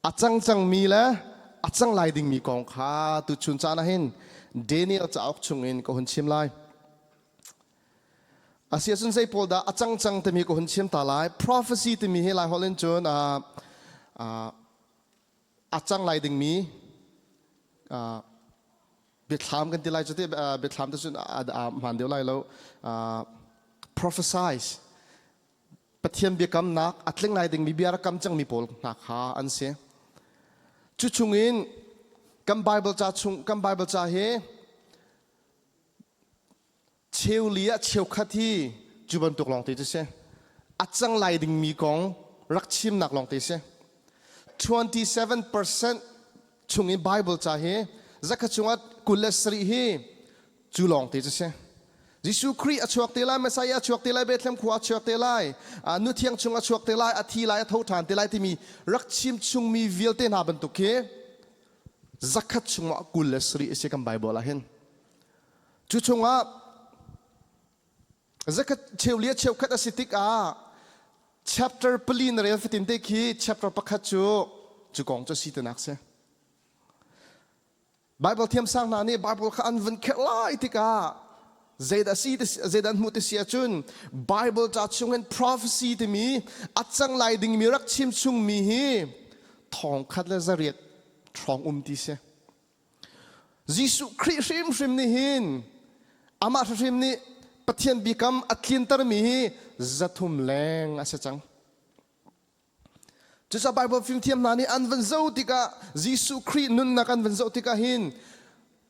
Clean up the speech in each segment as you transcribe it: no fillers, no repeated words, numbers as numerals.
A cang cangmi le a cang lai dingmi kong kha tuchun caan ah hin Daniel cauk chungin ka hun chim lai. Asi ahcun zei pawl dah a cang cang timi ka hun chim ta lai. Prophecy timi hi Lai holh in cun a cang lai dingmi biathlam kan ti lai cu ti biathlam te cun a hmaan deuh lai lo. Prophesize Pathian biakamnak a tling lai dingmi bia rak kam cangmi pawl hna kha an si. Cu chungin kan Bible ca chung kan Bible ca hi cheuli ah cheukhat hi cu bantuk lawngte cu si. A cang lai dingmi kong rak chimnak lawngte si. 27% chung in Bible ca hi zakhat chungah 27 hi Cu lawngte cu si. Jesuh Khrih a chuak te lai, Messiah a chuak te lai, Bethlehem khua a chuak te lai, nu thiang chung a chuak te lai, a thi lai, a tho ṭhan te lai timi rak chim chungmi vialte hna bantuk khi zakhat chungah 27 a si kan Bible ah hin. Cu chungah zakhat cheuli a cheukhat a si tikah chapter 4 na rel fatin te khi chapter 1 cu cu kong cu si tinak si. Bible thiamsang hna nih Bible kha an vun kherh lai tikah zeidah si zeidah an hmuh ti si ahcun Bible ca chungin prophecy timi a cang lai dingmi rak chim chungmi hi 1800 hrawng um ti si. Jesuh Khrih hrimhrim nih hin amah hrimhrim nih Pathian biakam a tlintermi hi 300 leng a si cang. Cucaah Baibal fimthiam hna nih an van zoh tikah Jesuh Khrih nunnak an van zoh tikah hin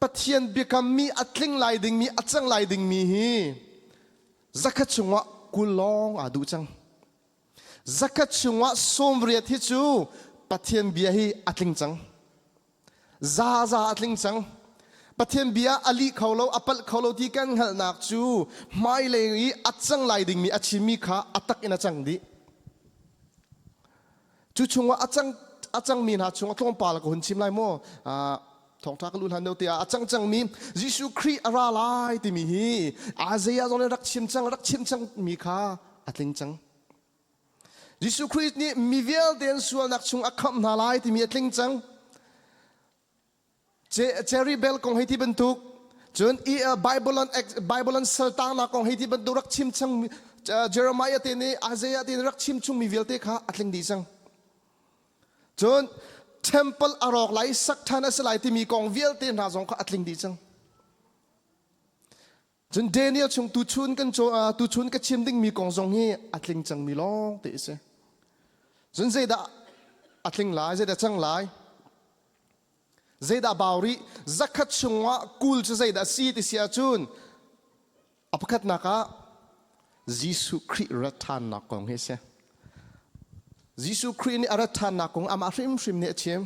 Pathian biakammi a tling lai dingmi a cang lai dingmi hi 100 chungah 20 lawng aa duh cang. 100 chungah 80 hi cu Pathian bia hi a tling cang. Za za a tling cang. Pathian bia a lih kho lo, a palh kho lo ti kan hngalhnak cu hmailei i a cang lai dingmi a chimmi kha a tak in a cang dih. Cu chungah a cang a cangmi hna chungah tlawmpal ka hun chim lai maw? Thawngṭha ka lu hlan deuh tiah a cang cangmi Jesuh Khrih a ra lai timi hi Isaiah zong nih rak chim cang rak chim cangmi kha a tling cang. Jesuh Khrih nih mi vialte an sualnak chung a khamh hna lai timi a tling cang. Cherry bell kong hei ti bantuk cun i Bible Bible an saltangnak kong hei ti bantuk rak chim chang Jeremiah te nih Isaiah te nih rak chim chungmi vialte kha a tling dih cang. Cun temple a rawk lai sak ṭhan a si lai timi kong vialte hna zong kha a tling dih cang. Cun Daniel chung tuchun kan tuchun ka chim dingmi kong zong hi a tling cangmi lawng te a si. Cun zeidah a tling lai, zeidah cang lai? Zeidah bau rih? 100 chungah 20 cu zeidah a si ti si ahcun a pakhatnak ah Jesuh Khrih rat ṭhannak kong hi a si. Jesuh Khrih nih a rat ṭhannak kong amah hrimhrim nih a chim.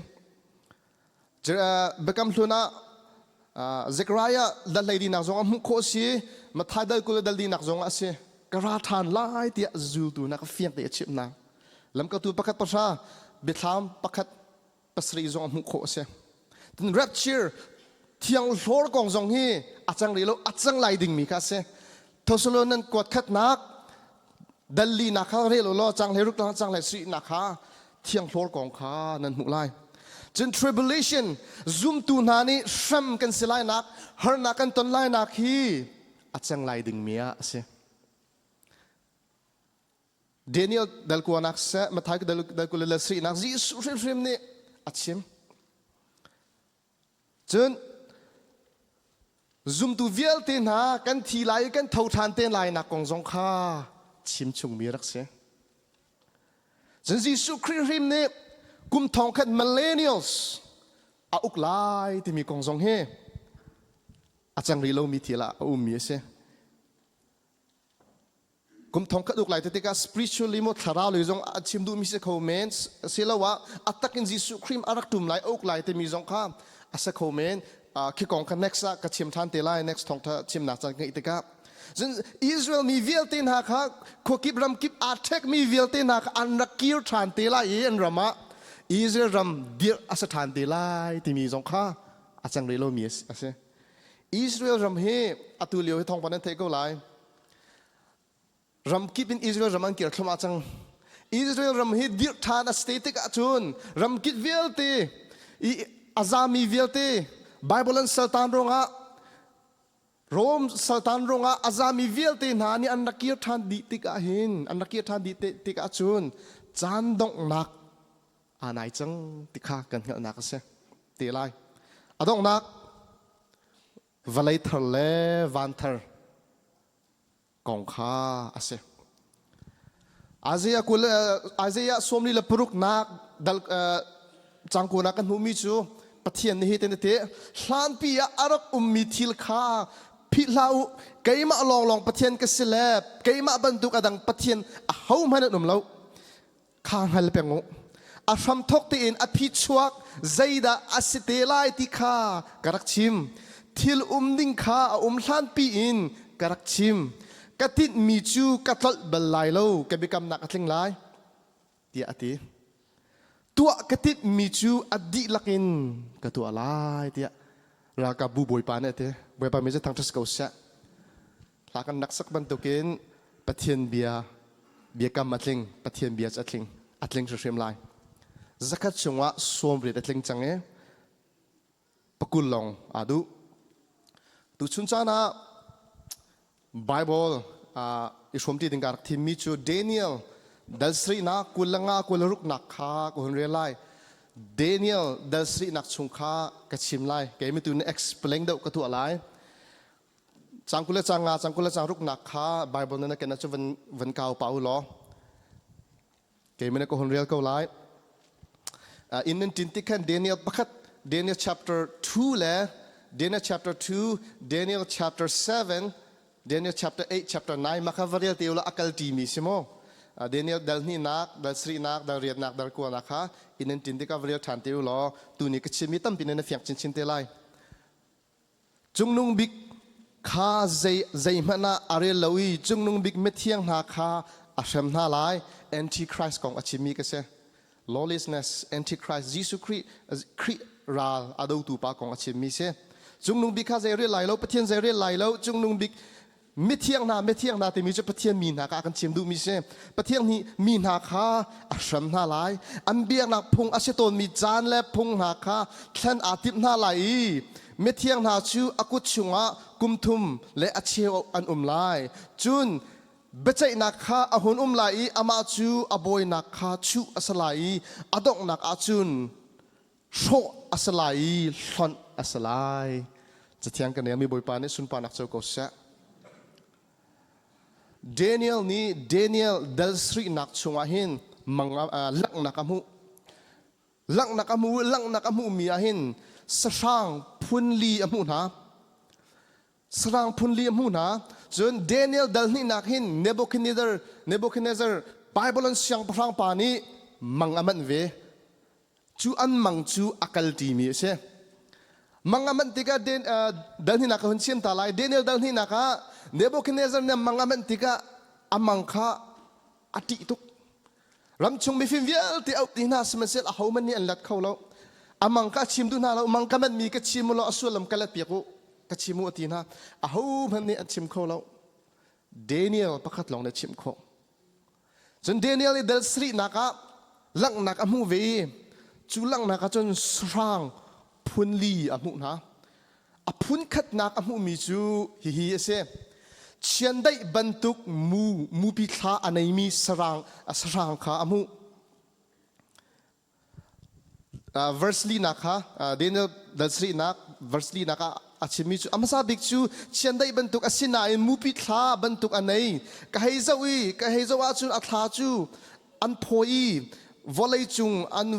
Biakam Hlun ah Zechariah dal hleilinak zong ah hmuh khawh a si, Matthai dal 20 le dal linak zong ah a si. Ka ra ṭhan lai tiah zultu hna ka fiang te a chimh hna. Lamkaltu pakhat pahra, biathlam pakhat pasarih zong hmuh khawh a si. Tin rapture thiang hlawr kong zong hi a cang rih lo, a cang lai dingmi kha a si. Thessalonian kuat khatnak dal linak kha rel u law cang hlei ruk cang hlei sarihnak kha thiang hlawr kong kha nan hmuh lai. Cun tribulation zumtu hna nih hrem kan si lainak, harnak kan ton lainak hi a cang lai dingmi ah a si. Daniel dal kuanak seh, Matthai dal 27nak Jesuh hrimhrim nih a chim. Cun zumtu vialte hna kan thi lai i kan tho ṭhan te lai nak kong zong kha chim chungmi rak si. Cun Jesuh Khrih hrim nih kum 1000 millennials a uk lai timi kong zong hi a cang rih lomi thil ah a ummi a si. Kum 1000 uk lai te tikah spiritually maw thlarau lei zong a chim duhmi si kho men siloah a tak in Jesuh Khrih a rak ṭum lai a uk lai timi zong kha a si kho men. Khi kong kha next ah ka chim ṭhan te lai next thawngṭha chimnak caan ngeih tikah. Cun Israel mi vialte hna kha khuakip ramkip aa ṭhekmi vialte hna kha an rak kir ṭhan te lai i an ram ah Israel ram dirh a si ṭhan te lai timi zong kha a cang rih lomi a si. Israel ram hi atu lio hi thawngpang nan theih ko lai. Ramkip in Israel ram an kir thluahmah cang. Israel ram hi dirh ṭhan a si te tik ahcun ramkip vialte i a zami vialte Bible an saltan ruangah Rome saltan ruangah a zami vialte hna nih an rak kir ṭhan dih tik ahhin an rak kir ṭhan dih tik ahcun caan donghnak aa nai cang ti kha kan hngalhnak a si te lai. A donghnak vawlei thar le van thar kong kha a si. Isaiah kul Isaiah sawmli le paruknak dal cangkun ah kan hmuhmi cu Pathian nih hitin a ti hlanpi ah a rak ummi thil kha philh hlah u keimah lawnglawng Pathian ka si le keimah bantuk a dang Pathian ahohmanh an um lo kha hngal peng u a hramthawk tein a phichuak zeidah a si te lai ti kha ka rak chim thil um ding kha a um hlanpi in ka rak chim ka tinhmi cu ka tlolh bal lai lo ka biakamnak a tling lai tiah a ti tuah ka tinhmi cu a dihlak in ka tuah lai tiah ralkapbu bawipa nih a ti bawipa mi cu thangṭhat ko seh Hla kan rak sak bantukin Pathian bia biakam a tling, Pathian bia cu a tling, a tling hrimhrim lai. Zakhat chungah sawmriat a tling cang i pakul lawng aa duh. Tuchun caan ah Bible i hrawmṭi ding ka rak thimmi cu Daniel dal sarihnak 25 26 nak kha ka hun rel lai. Daniel dal sarihnak chung kha ka chim lai. Keimi tu nih explain deuh ka tuah lai. Cang 20 le cang nga, cang 20 le cang ruknak kha Bible na ken ahcun van, van kau pa u law. Keimah na ka hun rel ko lai. Inn nan ṭin tik khan Daniel pakhat, Daniel chapter 2 le Daniel chapter 2, Daniel chapter 7, Daniel chapter 8, chapter 9 mah kha va rel te u law a kal ṭimi si mu. Daniel dal hnihnak, dal sarihnak, dal riatnak, dal kuanak kha inn nan ṭin tikah va rel ṭhan te u law tuni ka chimmi tampi nan fiang chinchin te lai. Cungnung bik kha zei zeihmanh ah a rel lo i cungnung bik mithiang hna kha a hrem hna lai. Antichrist kong a chimmi ka si. Lawlessness, Antichrist, Jesuh Khrih, Khrih ral a dotu pa kong a chimmi si. Cungnung bik kha zei rel lai lo, Pathian zei rel lai lo, cungnung bik mithiang hna mithiang hna timi cu Pathian mi hna kha a kan chim duhmi si. Pathian nih mi hna kha a hrem hna lai. An biaknak phung a si tawnmi caan le phung hna kha thlen aa timh hna lai i mithiang hna cu a kut chungah kum thum le a cheu an um lai. Cun biaceihnak kha a hun um lai i amah cu a bawinak kha chuh a si lai i a donghnak ahcun hrawh a si lai i hlonh a si lai. Cathiang kan relmi Bawipa nih sunparnak co ko seh. Daniel nih Daniel dal sarihnak chungah hin mang langhnak a hmuh. Langhnak a hmuh langhnak a hmuhmi ah hin sahrang phun li a hmuh hna. Sarang phun li a hmuh hna. Cun Daniel dal hnihnak hin Nebuchadnezzar Nebuchadnezzar Babylon siangpahrang pa nih mang a manh ve. Cu an mang cu a kalṭimi a si. Mang a manh tikah dal hnihnak ka hun chim ta lai. Daniel dal hnihnak ah Nebuchadnezzar nih mang a manh tikah a mang kha a ṭih tuk. Ramchung mifim vialte auh ti hna sihmanhsehlaw ahohmanh nih an let kho lo. A mang kha a chim duh hna lo. Mang ka manhmi ka chim u law a sullam ka let piak u, ka chim u a ti hna. Ahohmanh nih an chim kho lo. Daniel pakhat lawng nih a chimh khawh. Cun Daniel i dal sarihnak ah langhnak a hmuh ve i cu langhnak ah cun sahrang phun li a hmuh hna. A phun khatnak a hmuhmi cu hihi a si. Chiandeih bantuk mu mupi thla a neimi sarang sahrang kha a hmuh. Verse linak kha Daniel dal sarihnak verse linak ah a chimmi cu a hmasa bik cu chiandeih bantuk a si nain mupi thla bantuk a nei ka hei zoh i ka hei zoh ahcun a thla cu an phawi i vawlei cung an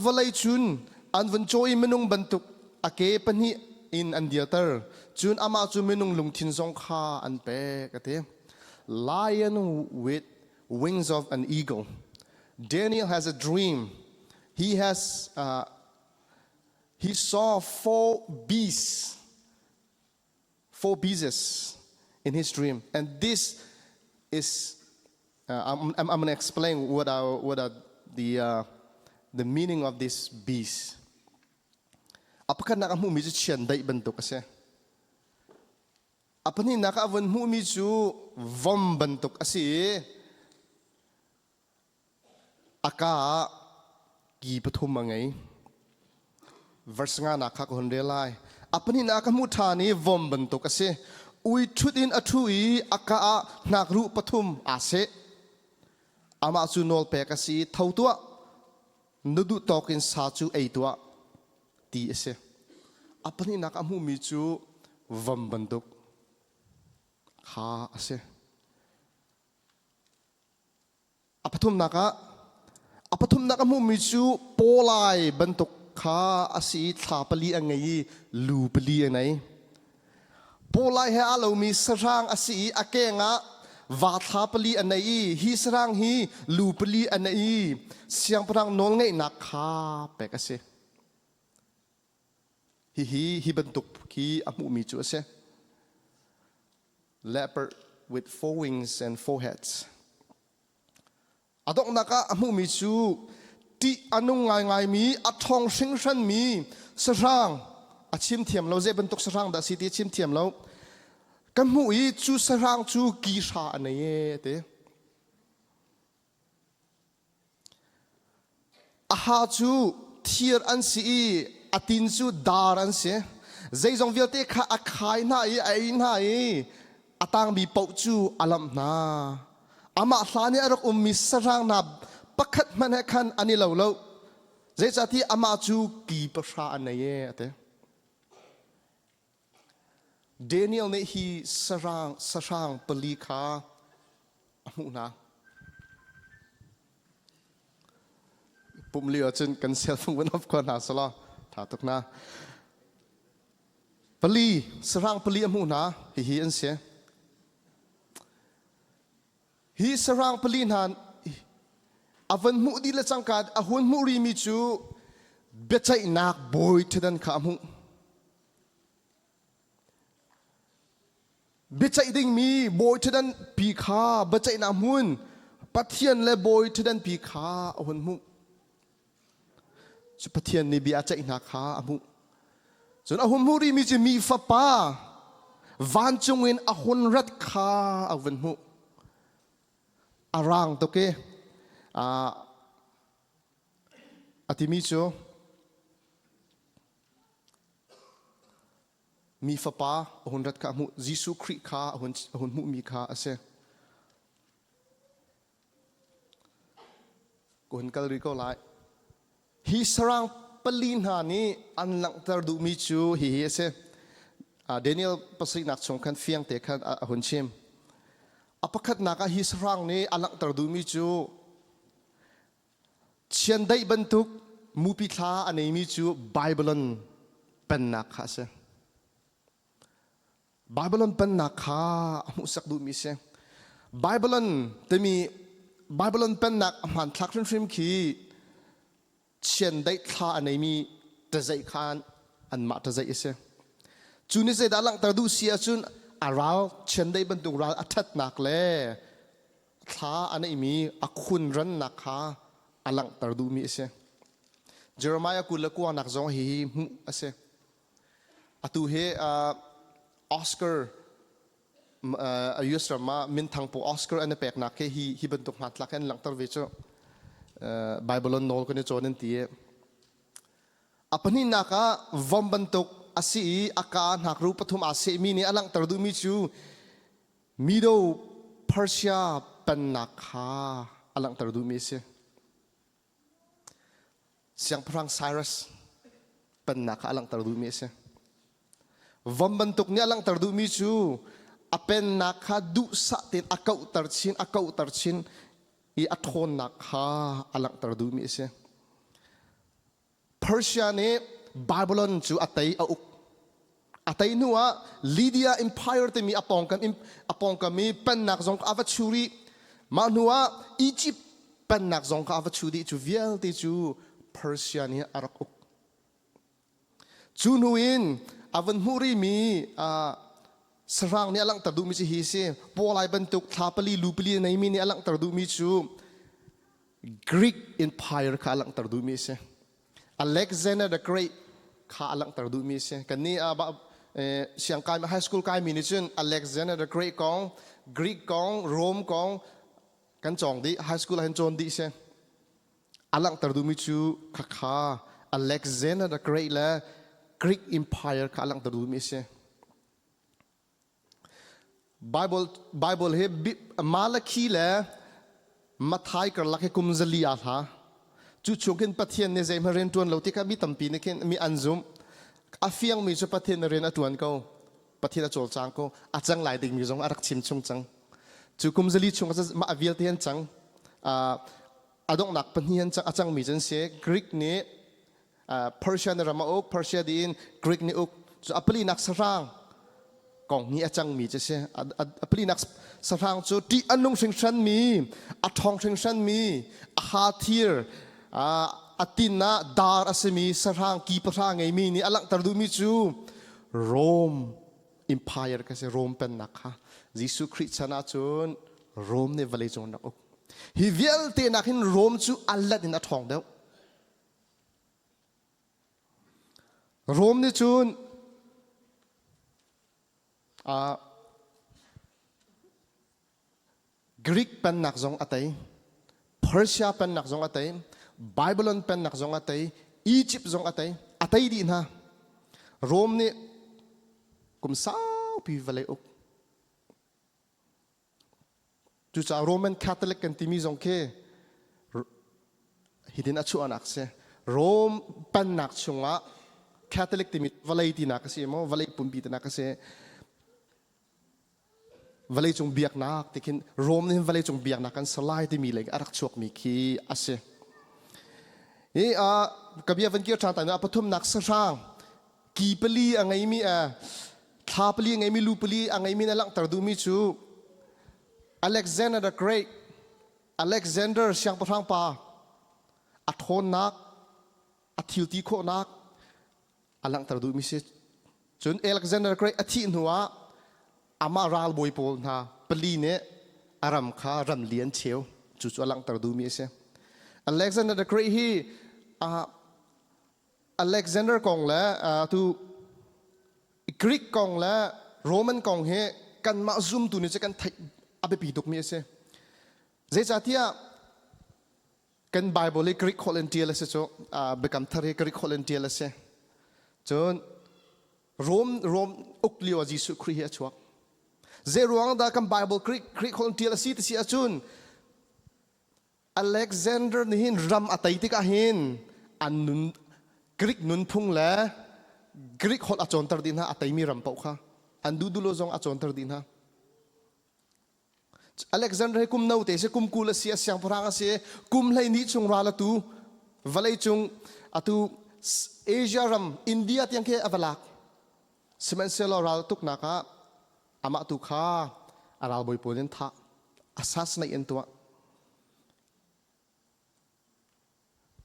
vawlei cun an vun caw i minung bantuk a ke pahnih in an dirter cun amah cu minung lungthin zong kha an pek a ti lion with wings of an eagle Daniel has a dream. He has he saw four beasts, four beasts in his dream, and this is I'm, I'm, I'm going to explain what are what are the the meaning of this beast. A pakhatnak a hmuhmi cu chiandeih bantuk a si. A pahnihnak ah a vun hmuhmi cu vom bantuk a si i. A ka ah ki pathum a ngei. Verse nga nak kha ka hun rel lai. A pahnihnak ka hmuh ṭhan i vom bantuk a si. Ui ṭhut in a ṭhu i a ka ah hnakruh pathum aa seh. Amah cu nawl pek a si i tho tuah, na duh tawk in sa cu ei tuah ti a si. A pahnihnak a hmuhmi cu vom bantuk kha a si. A pathumnak ah a pathumnak a hmuhmi cu pawlai bantuk kha a si i thla pali a ngei i lu pali a nei. Pawlai he aa lomi sahrang a si i a keng ah va thla pali a nei i hi sahrang hi lu pali a nei i siangpahrang nawlngeihnak kha pek a si. Hihi hi bantuk khi a hmuhmi cu a si. Leopard with four wings and four heads. A donghnak ah a hmuhmi cu ṭih a nung ngaingaimi, a ṭhawng hringhranmi sahrang a chim thiam lo. Zei bantuk sahrang dah si ti a chim thiam lo. Ka hmuh i cu sahrang cu ki hra a nei e ti. A ha cu thir an si i a tin cu dar an si. Zeizong vialte kha a khai hna i a ei hna i a tangmi paoh cu a lamh hna. Amah hlan i a rak ummi sahrang hna pakhat hmanh he khan an i lo lo. Zeicahtiah amah cu ki pahra a nei e, a ti. Daniel nih hi sahrang, sahrang pali kha a hmuh hna. Pumh lio ahcun kan cell phone van off ko hna selaw tha tuk na. Pali, sahrang pali a hmuh hna. Hihi an si. Hi sahrang pali hna a van hmuh dih le cangka a hun hmuh rimi cu biaceihnak bawi ṭhutdan kha a hmuh. Biaceih dingmi bawi ṭhutdan pi kha biaceihnak hmun Pathian le bawi ṭhutdan pi kha a hun hmuh. Cu Pathian nih bia a ceih hna kha a hmuh. Cun a hun hmuh rihmi cu mi fapa vancung in a hun rat kha a vun hmuh. A rang tuk i a timi cu Mi Fapa a hun rat kha a hmuh. Jesuh Khrih kha a hun, a hun hmuhmi kha a si. Ka hun kal rih ko lai. Hi sarang pali hna nih an langhter duhmi cu hihi a si. Daniel pasarihnak chung khan fiang te khan a hun chim. A pakhatnak ah hi sahrang nih a langhter duhmi cu Chiandeih bantuk mupi thla a neimi cu Babylon pennak kha a si. Babylon pennak kha a hmuhsak duhmi a si. Babylon timi Babylon pennak a hmanthlak hrimhrim khi chiandeih thla a neimi ṭazeih khan anmah ṭazeih a si. Cu nih zeidah langhter duh si ahcun a ral chiandeih bantuk ral a ṭhatnak le thla a neihmi a khunrannak kha a langhter duhmi a si. Jeremiah 29 nak zong hi hmuh a si. Atu hi Oscar US ram ah minthang pu Oscar an i peknak khi hi hi bantuk hmanthlak hi an langhter ve cu. Bible on nawl kan i cawn an ti i a pahnihnak ah vom bantuk a si i a kaa hnakru pathum aa sehmi nih a langhter duhmi cu Medo Persia pennak kha a langhter duhmi a si. Siangpahrang Cyrus pennak kha a langhter duhmi a si. Vom bantuk nih a langhter duhmi cu a pennak kha duhsah tein a kauhter chin, a kauhter chin i a ṭhawnnak kha a langhter duhmi a si. Persia nih Babylon cu a tei a uk. A tei hnu ah Lydia Empire timi a pawngkam a pawngkam i pennak zong kha a va chu rih. Mah hnu ah Egypt pennak zong kha a va chu dih cu vialte cu Persia nih a rak uk. Cu hnu in a van hmuh rihmi sahrang nih a langhter duhmi cu hi si. Pawlai bantuk thla pali lu pali a neimi nih a langhter duhmi cu Greek Empire kha a langhter duhmi a si. Alexander the Great kha a langhter duhmi a si. Kannih siangkai high school kaimi nih cun Alexander the Great kong, Greek kong, Rome kong kan cawng dih. High school ah hin cawn dih si. A langhter duhmi cu khakha Alexander the Great le Greek Empire kha a langhter duhmi a si. Bible, Bible hi Malakhi le Mathai karlak hi kum zali aa hla. Cu chung khin Pathian nih zeihmanh rian ṭuan lo ti kha mi tampi nih khin mi an zumh. A fiangmi cu Pathian nih rian a ṭuan ko. Pathian a cawlcang ko. A cang lai dingmi zong a rak chim chung cang. Cu kum zali chung mah vialte an cang. A donghnak pahnih an cang, a cangmi cu an si. Greek nih Persia nih ram a uk, Persia dih in Greek nih uk. Cu a palinak sahrang kong hi a cangmi cu si. A palinak sahrang cu ṭih a nung hringhranmi, a ṭhawng hringhranmi, a ha thir, a tin ah dar a simi sahrang ki pahra ngeimi nih a langhter duhmi cu Rome Empire ka si, Rome pennak kha. Jesuh Khrih chan ahcun Rome nih vawleicung an rak uk. Hi vialte nak hin Rome cu a let in a ṭhawng deuh. Rom nih cun Greek pennak zong a tei, Persia pennak zong a tei, Babylon pennak zong a tei, Egypt zong a tei, a tei dih hna. Rom nih kum saupi vawlei uk. Cucaah Roman Catholic kan timi zong khi hitin a chuahnak si. Rome pennak chungah Catholic timi vawlei tinak a si maw vawlei pumpi tinak a si. Vawlei cung biaknak ti khin Rome nih vawlei cung biaknak kan ser lai timi lei a rak chuakmi khi a si. Hi ka bia van kir ṭhan ta a pathumnak sahrang ki pali a ngeimi thla pali a ngeimi lu pali a ngeimi na langhter duhmi cu Alexander the Great Alexander siangpahrang pa a ṭhawnnak a thilti khawhnak a langhter duhmi si cun Alexander the Great a thih hnuah amah ralbawi pawl hna pali nih a ram kha ram li an cheu cu cu a langhter duhmi a si Alexander the Great hi Alexander kong le tu Greek kong le Roman kong hi kanmah zumtu nih cu kan theih a biapi tukmi a si. Zeicahtiah kan Bible hi Greek holh in ṭial a si cu Biakam Thar hi Greek holh in ṭial a si. Cun Rome Rome uk lio ah Jesuh Khrih hi a chuak. Zei ruang dah kan Bible Greek Greek holh in ṭial a si ti si ahcun Alexander nih hin ram a tei tikah hin an nun Greek nunphung le Greek holh a cawnter dih hna a teimi ram paoh kha an duhduh lo zong a cawnter dih hna. Alexander hi kum note si kum 20 a si a siangpahrang a si kum 12 chung ral atu vawlei cung atu Asia ram India tiang khi a va lak sihmanhsehlaw ral tuknak ah amah tu kha a ralbawi pawl in thah assassinate an tuah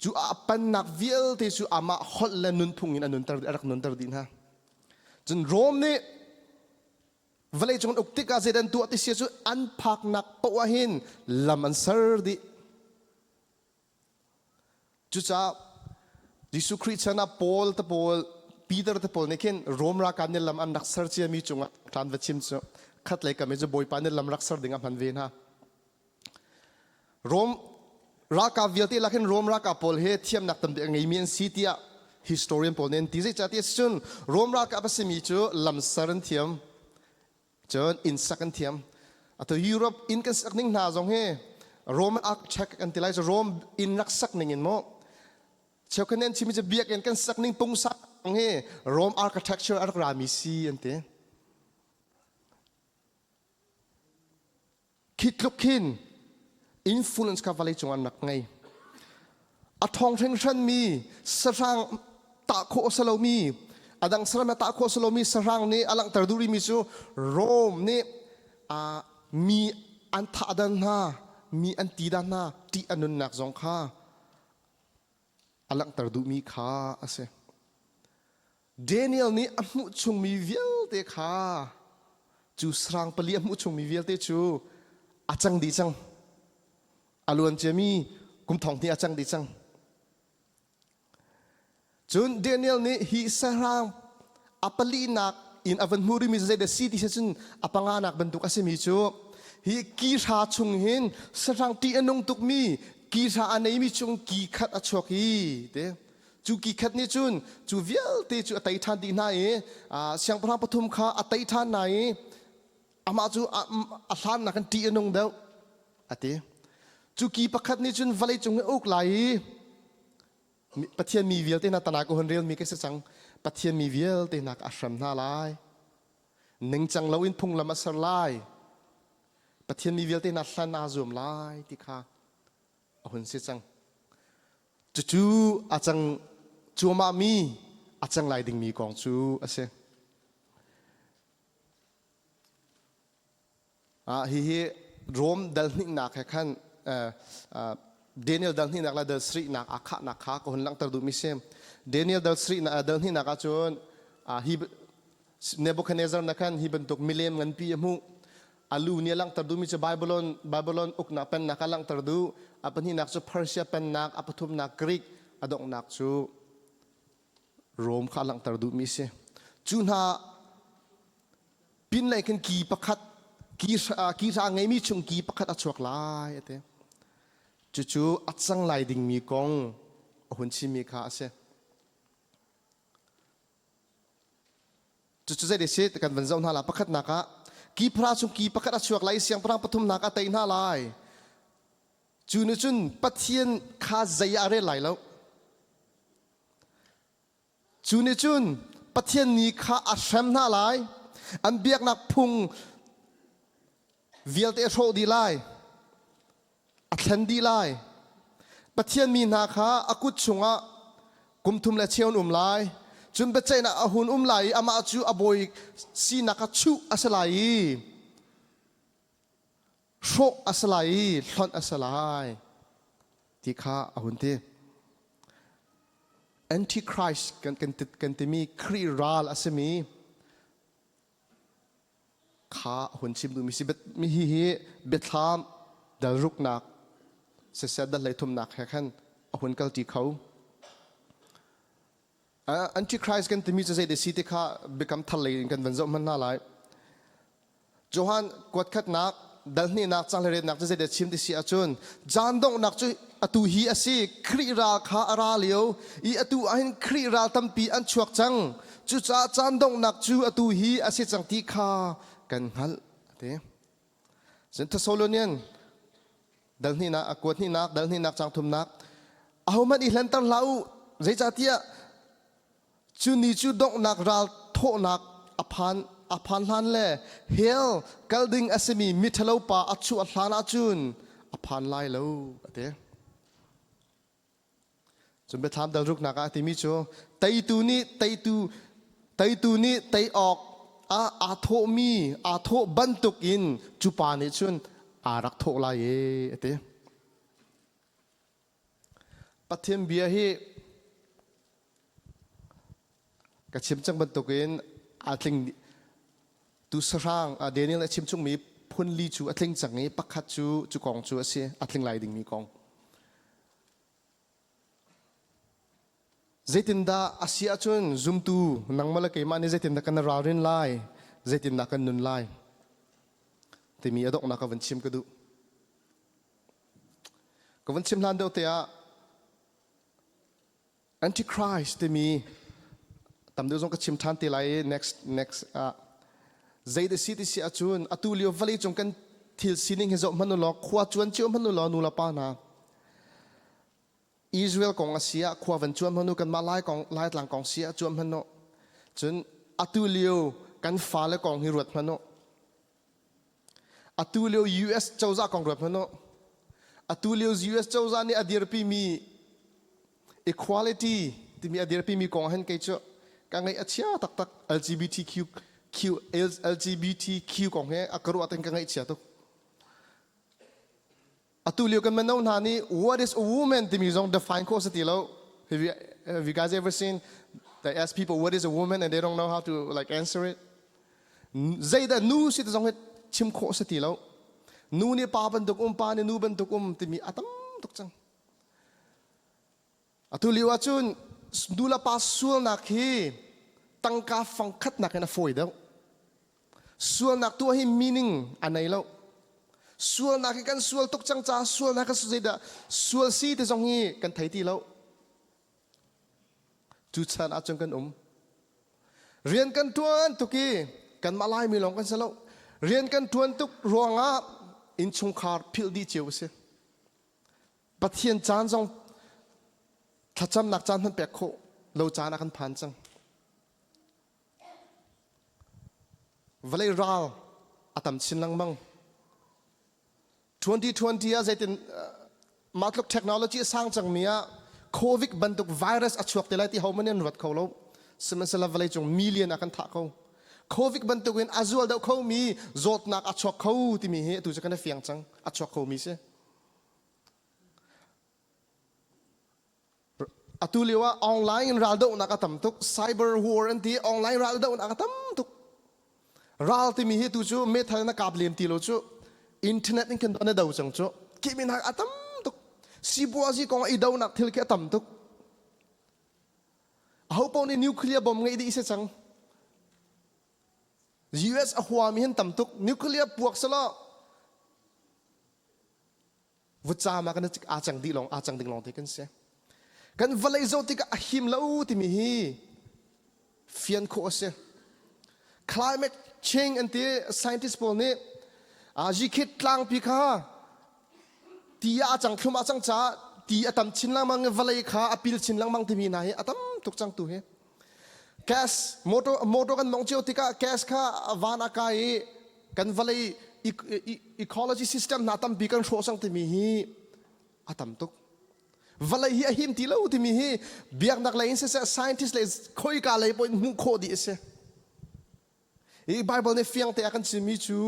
cu a pannak vialte cu amah holh le nunphung in a nunter a rak nunter dih hna cun Rome nih vawleicung an uk tikah zeidah an tuah ti si cu an phaknak poah hin lam an ser dih Cucaah Jesuh Khrih chan ah Paul te pawl, Peter te pawl nih khin Rom ralkap nih lam an rak ser ciami cungah ṭan va chim cu khatlei kam i cu Bawipa nih lam rak ser ding a hman ve hna. Rom ralkap vialte lak hin Rom ralkap pawl hi thiamnak tam bik a ngeimi an si tiah historian pawl nih an ti. Zeicahtiah cun Rom ralkap a simi cu lam ser an thiam. Cun inn sak an thiam. Atu Europe inn kan sak ning hna zong hi Roman architect an ti lai cu Rome inn rak sak ning in mu. Cheukhat nih an chimmi cu biakinn kan sak ning pungsak hi Rome architecture a rak rami si an ti. Khi tluk khin influence kha vawlei cung an rak ngei. A ṭhawng hringhranmi sahrang tah khawh a si lomi, a dang saram he tah khawh a si lomi sahrang nih a langhter duh rihmi cu Rome nih mi an thah dan hna, mi an ti dan hna, ṭih a nunnak zong kha a langhter duhmi kha a si. Daniel nih a hmuh chungmi vialte kha cu sarang pali a hmuh chungmi vialte cu a cang dih cang. A luan ciami kum thong hnih a cang dih cang. Cun Daniel nih hi sahrang a palinak in a van hmu rihmi zeidah si ti cun a panganak bantuk a simi cu hi ki hra chung hin sahrang ṭih a nung tukmi ki hra a neimi chung ki khat a chuak i te cu ki khat nih cun cu vialte cu a tei ṭhan dih hna i siangpahrang pathum kha a tei ṭhan hna i amah cu a hlannak in ṭih a nung deuh a ti. Cu ki pakhat nih cun vawlei cung i a uk lai i Pathian mi vialte hna tana ka hun relmi ka si cang. Pathian mi vialte hna a hrem hna lai. Ningcang loin phunglam a ser lai. Pathian mi vialte hna hlan aa zuam lai ti kha a hun si cang. Cucu a cang cuahmahmi a cang lai dingmi kong cu a si. Hihi Rome dal hnihnak he khan Daniel dal hnihnak le dal sarihnak aa khahnak kha ka hun langhter duhmi si. Daniel dal sarihnak dal hnihnak ahcun hi Nebuchadnezzar na khan hi bantuk milem nganpi a hmuh. A lu nih a langhter duhmi cu Babylon Babylon uknak pennak a langhter duh. A pahnihnak cu Persia pennak, a pathumnak Greek, a donghnak cu Rome kha a langhter duhmi a si. Cu hna pinlei khin ki pakhat ki hra ngeimi chung ki pakhat a chuak lai a ti. Cucu a cang lai dingmi kong a hun chimmi kha a si. Cucu zei si kan van zoh hna la pakhatnak ah ki phra chung ki pakhat a chuak lai i siangpahrang pathumnak a tei hna lai. Cu nih cun Pathian kha zei ah a rel lai lo. Cu nih cun Pathian ni kha a hrem hna lai. An biaknak phung vialte a hrawh dih lai. A thlen dih lai. Pathian mi hna kha a kut chungah kum thum le cheu an um lai. Cun biaceihnak a hun um lai i amah cu a bawi sinak kha chuh a si lai i hrawh a si lai i hlonh a si lai ti kha a hun ti. Antichrist kan, kan, kan timi Khrih ral a simi kha a hun chim duhmi si. Mi hi hi biathlam dal ruknak siseh dal hleithumnak he khan a hun kalṭi kho. Antichrist kan timi cu zei si ti kha biakam thar lei in kan van zoh hmanh hna lai. Johan kuatkhatnak dal hnihnak cang hleiriatnak cu zeidah chim ti si ahcun caan donghnak cu atu hi a si Khrih ral kha a ra lio i atu ahhin Khrih ral tampi an chuak cang cucaah caan donghnak cu atu hi a si cang ti kha kan hngalh a ti. Cun Thessalonian dal hnihnak a kuat hnihnak dal hnihnak cang thumnak ahohmanh i hlenter hlah u zeicahtiah Cu ni cu donghnak ral thawhnak a phan a phan hlan le hell kal ding a simi miṭhalo pa a chuah hlan ahcun a phan lai lo a ti. Cun biathlam dal ruknak ah a timi cu teitu nih teitu teitu nih tei awk ah aa thawhmi aa thawh bantuk in cu pa nih cun aa rak thawh lai e a ti. Pathian bia hi Ka chim cang bantukin aa tling tu sahrang Daniel a chim chungmi phun li cu a tling cang i pakhat cu cu kong cu a si a tling lai dingmi kong. Zeitindah a si ahcun zumtu nangmah le keimah nih zeitindah kan ralrin lai, zeitindah kan nun lai timi a donghnak ka van chim ka duh. Ka van chim hlan deuh te ah Antichrist timi tam deuh zong ka chim ṭhan te lai i next next ah zei da si ti si ahcun atu lio vawlei cung kan thil sining hi zoh hmanh u law khua cuan cio hmanh u law nu le pa hna Israel kong a si ah khua van cuan hmanh u kanmah Lai kong Laitlang kong si ah cuan hmanh u cun atu lio kan fale kong hi ruat hmanh u Atu lio US cozah kong ruat hmanh u. Atu lio US cozah nih a dirpimi equality timi a dirpimi kong hin kei cu ka ngaih a chia taktak LGBTQ Q, LGBTQ kong he a ka ruah ten ka ngaih chia tuk. Atu lio kan mino hna nih what is a woman timi zong define khawh si ti lo. Have you guys ever seen they ask people what is a woman and they don't know how to like answer it? Zeidah nu si ti zong hi chim khawh si ti lo. Nu nih pa bantuk um, pa nih nu bantuk um timi a tam tuk cang. Atu lio ahcun nu le pa sualnak hi tangka fangkhatnak in a fawi deuh. Sualnak tuah hi meaning a nei lo. Sualnak hi kan sual tuk cang caah sualnak kan zeidah sual si ti zong hi kan thei ti lo. Cu chan ahcun kan um. Rian kan ṭuan tuk i kanmah Laimi lawng kan si lo. Rian kan ṭuan tuk ruangah innchungkhar philh dih cio a si. Pathian caan zong thlacamnak caan hmanh pek khawh lo caan ah kan phan cang. Vawlei ral a tam chin lengmang. 2020 ah zeitin mah tluk technology a sang cangmi ah COVID bantuk virus a chuak te lai ti hohmanh nih an ruat kho lo. Sihmanhsehlaw vawleicung million ah kan thah ko. COVID bantuk in a zual deuh khomi zawtnak a chuak kho timi hi atu cu kan i fiang cang. A chuak khomi si. Atu lio ah online in raldohnak a tam tuk. Cyber war an ti. Online raldohnak a tam tuk. Ral timi hi tu cu meithal na kap lem ti lo cu internet in kan na do cang cu. Kihminak a tam tuk. Sipuazi kong i donak thil khi a tam tuk. Aho paoh nih nuclear bomb ngeih dih si cang. US a huami hin tam tuk. Nuclear puak selaw Vutcaam ah kan aa cang dih lawng aa cang ding lawng te kan si. Kan vawlei zoh tikah a him lo timi hi fian khawh a si. Climate change an ti scientist pawl nih Zikhet tlangpi kha ti ah a cang thlum a cang caah ti a tam chin lengmang i vawlei kha a pil chin lengmang timi hna hi a tam tuk cang tu hi. Gas motor motor kan mong cio tikah gas kha van a kai i kan vawlei ecology system hna tampi kan hrawh cang timi hi a tam tuk. Vawlei hi a him ti lo timi hi biaknak lei in siseh scientist lei khoika lei pawh in hmuh khawh dih a si. Hi Bible nih fiang te a kan chimmi cu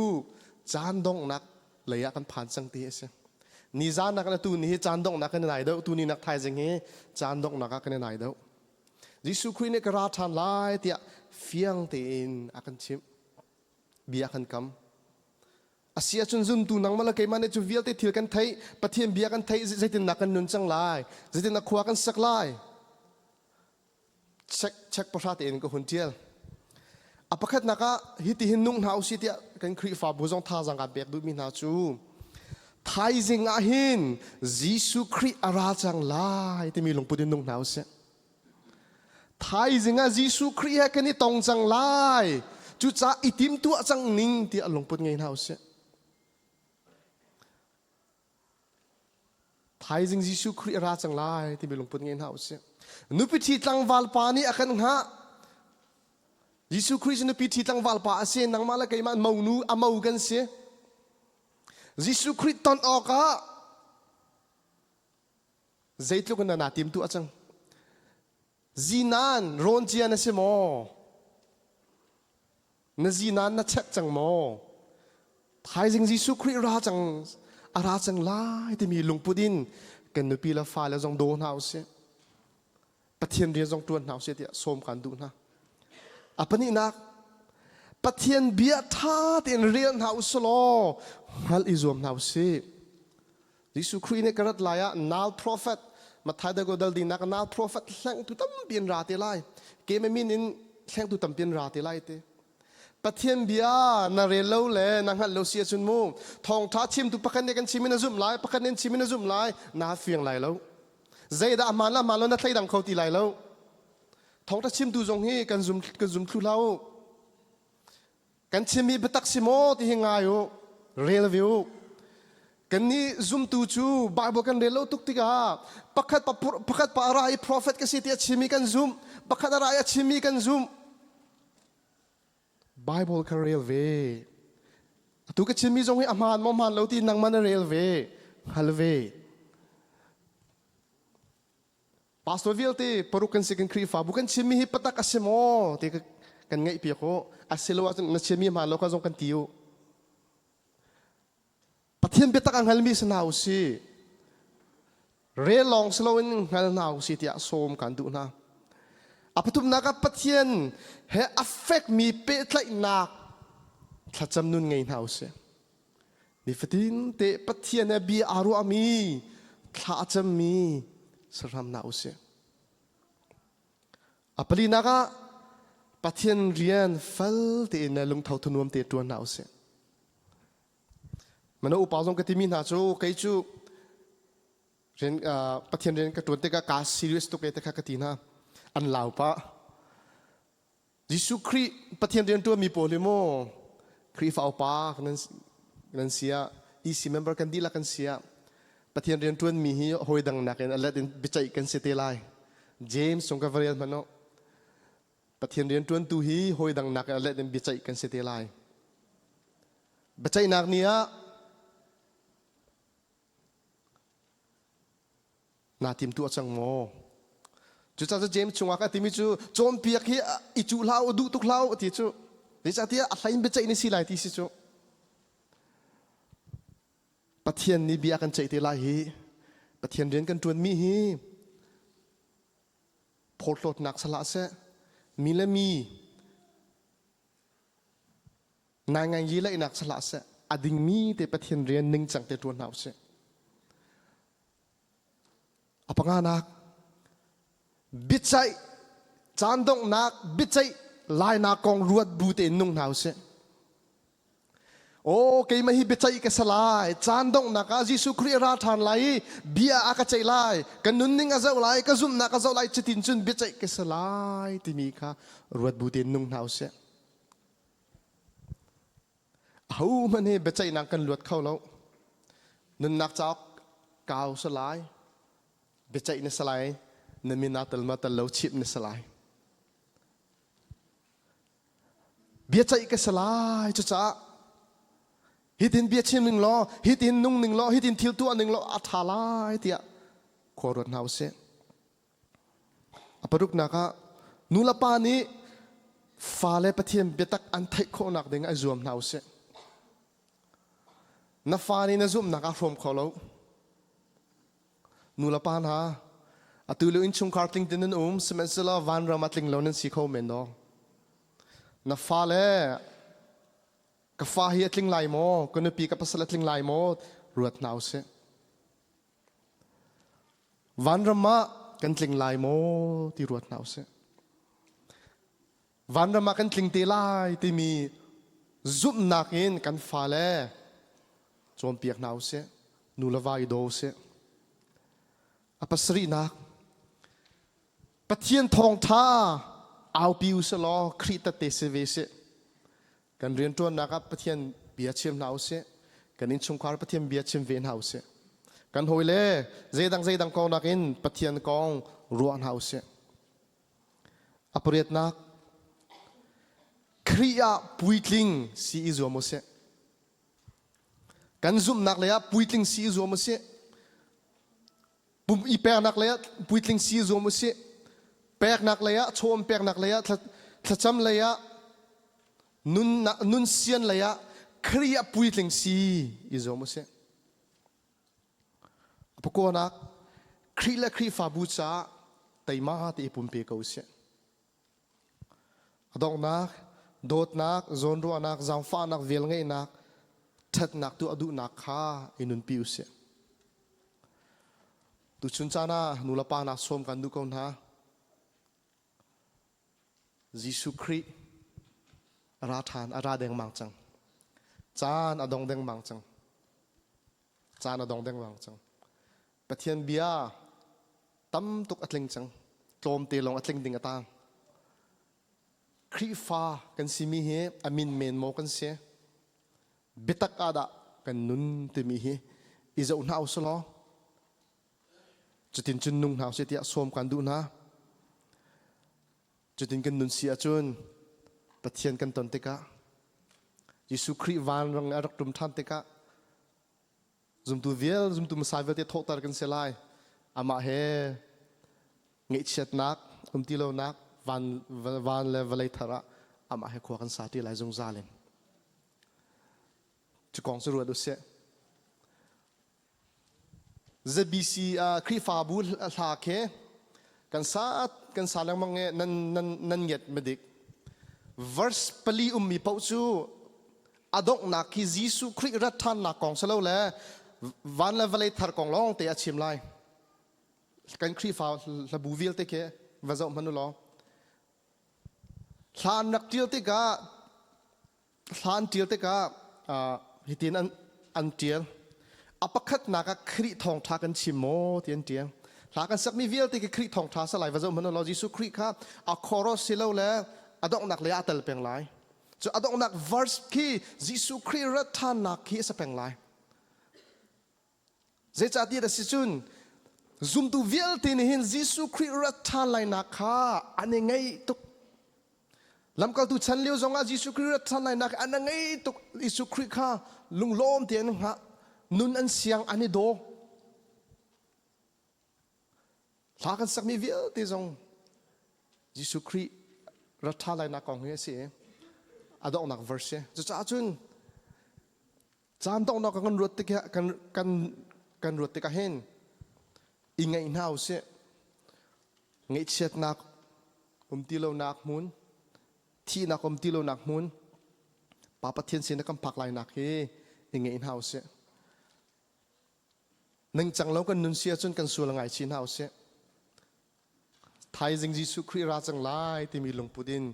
caan donghnak lei ah kan phan cang ti a si. Nizan nak le tu ni hi caan donghnak kan i nai deuh, tu ni nak thaizing hi caan donghnak ah kan i nai deuh. Jesuh Khrih nih ka ra ṭhan lai tiah fiang tein a kan chimh. Bia kan kam. A si ahcun zumtu nangmah le keimah nih cu vialte thil kan theih, Pathian bia kan theih, zeitindah kan nun cang lai, zeitindah khua kan sak lai. Check, check pahra tein ka hun ṭial. A pakhatnak ah hitihin nung hna usih tiah kan Khrihfabu zong thazaang kaan pek duhmi hna cu thaizing ah hin Jesuh Khrih a ra cang lai timi lungput in nung hna usih. Thaizing ah Jesuh Khrih he kan i tong cang lai. Cucaah i timtuah cang ning tiah lungput ngei hna usih. Thaizing Jesuh Khrih a ra cang lai timi lungput ngei hna usih. Nupi ṭhi tlangval pa nih a kan hngah. Jesuh Khrih cu nupi ṭhi tlangval pa a si. Nangmah le keimah monu a mo kan si. Jesuh Khrih ton awkah zeitluk in naa tim tuah cang. Zinan rawn cia na si maw? Na zinan na check cang maw? Thaizing Jesuh Khrih ra cang a ra cang lai timi lungput in kan nupi le fale zong daw hna usih. Pathian rian zong ṭuan hna usih tiah sawm kan duh hna. A pahnihnak, Pathian bia ṭha tein rel hna usih law hngalh i zuam hna usih. Jesuh Khrih nih ka rat lai ah nal prophet Matthai dal dal dingnak nal prophet hlengtu tampi an ra te lai. Keimah min in hlengtu tampi an ra te lai te. Pathian bia na rel lo le na hngalh lo si ahcun mu thawngṭha chimtu pakhat nih kan chim in na zumh lai pakhat nih chim in na zumh lai naa fiang lai lo. Zeidah a hmaan le hmaan lo na thleidang kho ti lai lo. Thawngṭha chimtu zong hi kan zum kan zum thlu hlah u. Kan chimmi biatak si maw ti hi ngai u, rel ve u. Kannih zumtu cu Bible kan rel lo tuk tikah pakhat pa pakhat pa a ra i prophet ka si ti a chimmi kan zumh, pakhat a ra i a chimmi kan zumh. Bible kha rel ve. Atu ka chimmi zong hi a hmaan maw hmaan lo ti nangmah na rel ve, hngal ve. Pastor vialte paruk kan si kan Khrihfabu kan chimmi hi patak a si maw ti kan ngaih piak u. A si lo ahcun na chimmi hmaan lo kha zong kan ti u. Pathian biatak a hngalmi si hna u si. Rel lawng si loin hngal hna u si tiah sawm kan duh hna. A pathumnak ah Pathian he a fekmi pehtlaihnak thlacam nun ngei hna u si. Nifatin te Pathian he bia aa ruahmi, thla a cammi sahram hna usih. A palinak ah Pathian rian fel tein le lungtho thanuam te ṭuan hna usih. Mano upa zong ka timi hna cu kei cu rian Pathian rian ka ṭuan tikah kaa serious tuk e te kha ka ti hna. An lau pah. Jesuh Khrih Pathian rian ṭuanmi pawl hi mu Khrihfa upa nan si ah EC member kan dihlak kan si ah Pathian rian ṭuanmi hi hawi dang nakin a let in biaceih kan si te lai. James chung ka va rel hmanh u. Pathian rian ṭuantu hi hawi dang nakin a let in biaceih kan si te lai. Biaceihnak ni ah Naa timtuah cang maw? Cucaah James chungah a timi cu cawnpiak hi i cuh hlah u, duh tuk hlah u ti cu. Zeicahtiah a hlei in biaceih na si lai ti si cu. Pathian nih bia kan ceih te lai hi Pathian rian kan ṭuanmi hi phawrhlawtnak salah seh mi le mi Ngaingai laihnak si hlah seh, a dingmi te Pathian rian ningcang te ṭuan hna usih. A panganak, biaceih, caan donghnak biaceih lainak kong ruat bu tein nung hna usih. Aw, keimah hi biaceih ka si lai. Caan donghnak ah Jesuh Khrih a ra ṭhan lai i bia a ka ceih lai. Ka nunning a zoh lai, ka zumhnak a zoh lai, cutin cun biaceih ka si lai timi kha ruat bu tein nung hna usih. Ahohmanh hi biaceihnak kan luat kho lo. Nunnak cauk kau si lai, biaceih na si lai, na min aa tel ma tel lo chimh na si lai. Biaceih ka si lai cucaah hitin bia chim ning law, hitin nung ning law, hitin thil tuah ning law a ṭha lai tiah khua ruat hna usih. A paruknak ah nulepa nih fale Pathian biatak an theih khawhnak ding ah i zuam hna usih. Na fa nih na zumhnak aa hrawm kho lo. Nulepa hna, atu lio innchungkhar tling tein nan um, sihmanhsehlaw vanram ah tling lo nan si kho men dawh. Na fale ka fa hi a tling lai maw? Ka nupi ka pasal a tling lai maw? Ruat hna usih. Vanram ah kan tling lai maw ti ruat hna usih. Vanram ah kan tling te lai timi zumhnak in kan fale cawnpiak hna usih. Nu le va i daw usih. A pasarihnak, Pathian thawngṭha aupi usih law Khrih tette si ve sih. Kan rianṭuannak ah Pathian bia chim hna usih. Kan innchungkhar Pathian bia chim ve hna usih. Kan hawile zeidang zeidang kong nakin Pathian kong ruah hna usih. A pariatnak, Khrih ah puitling si i zuam usih. Kan zumhnak lei ah puitling si i zuam usih. Pum i peknak lei ah puitling si zuam usih. Peknak lei ah, chawm peknak lei ah, thlacam lei ah, nun, nun sian lei ah Khrih ah puitling si i zuam usih. A pakuanak, Khrih le Khrihfabu caah teima te i pumpe ko usih. A donghnak, dawtnak, zawnruahnak, zaangfahnak, velngeihnak, ṭhatnak tuah duhnak kha i nunpi usih. Tuchun caan ah nulepa hna sawm kan duh ko hna. Jesuh Khrih a ra ṭhan, a ra dengmang cang. Caan a dong dengmang cang. Caan a dong dengmang cang. Pathian bia tam tuk a tling cang. Tlawmte lawng a tling ding a tang. Khrihfa kan simi hi a min men maw kan si? Biatak ah dah kan nun timi hi i zoh hna usih law cutin cun nung hna usih tiah sawm kan duh hna. Cutin kan nun si ahcun Pathian kan ton tikah Jesuh Khrih vanrang a rak ṭum ṭhan tikah zumtu vial zumtu hmasa vialte thawhter kan si lai. Amah he ngaihchiatnak um ti lonak van van le vawlei thar ah amah he khua kan sa ti lai zungzal in. Cu kong cu ruat usih. ZBC Khrihfabu hla khi kan sa kan sa lengmang i nan nan nan ngiat madik. Verse pali ummi paoh cu a donghnak khi Jesuh Khrih rat ṭhannak kong si lo le van le vawlei thar kong lawng te a chim lai. Kan Khrihfa hlabu vialte khi va zoh hmanh u law. Hla an rak ṭial tikah hla an ṭial tikah hitin an an ṭial. A pakhatnak ah Khrih thawngṭha kan chim maw ti an ṭial. Hla kan sakmi vialte khi Khrih thawngṭha sa lai va zoh hmanh law Jesuh Khrih kha a chorus si lo le a donghnak lei ah a tel peng lai. Cu a donghnak verse khi Jesuh Khrih rat ṭhannak khi a sa peng lai. Zeicahtiah a si cun zumtu vialte nih hin Jesuh Khrih rat ṭhan lainak kha an i ngaih tuk. Lamkaltu chan lio zongah Jesuh Khrih rat ṭhan lainak an i ngaih tuk. Jesuh Khrih kha lunglawm tein an hngah. Nun an siang an i daw. Hla kan sakmi vialte zong Jesuh Khrih rat ṭha lainak kong hi a si i a donghnak verse si. Cucaah cun Caan donghnak kan ruat tikah kan kan kan ruat tikah hin i ngaih hna usih. Ngaihchiatnak um ti lonak hmun, thihnak um ti lonak hmun, Pa Pathian sin kan phak lainak hi i ngaih hna usih. Ningcang lo kan nun si ahcun kan sual ngai chin hna usih. Thaizing Jesuh Khrih ra cang lai timi lungput in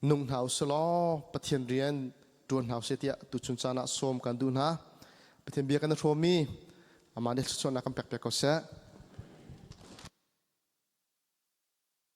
nung hna usih law Pathian rian ṭuan hna usih tiah tuchun caan ah sawm kan duh hna. Pathian bia kan i hrawmmi amah nih thluachuahnak kan pek piak ko seh.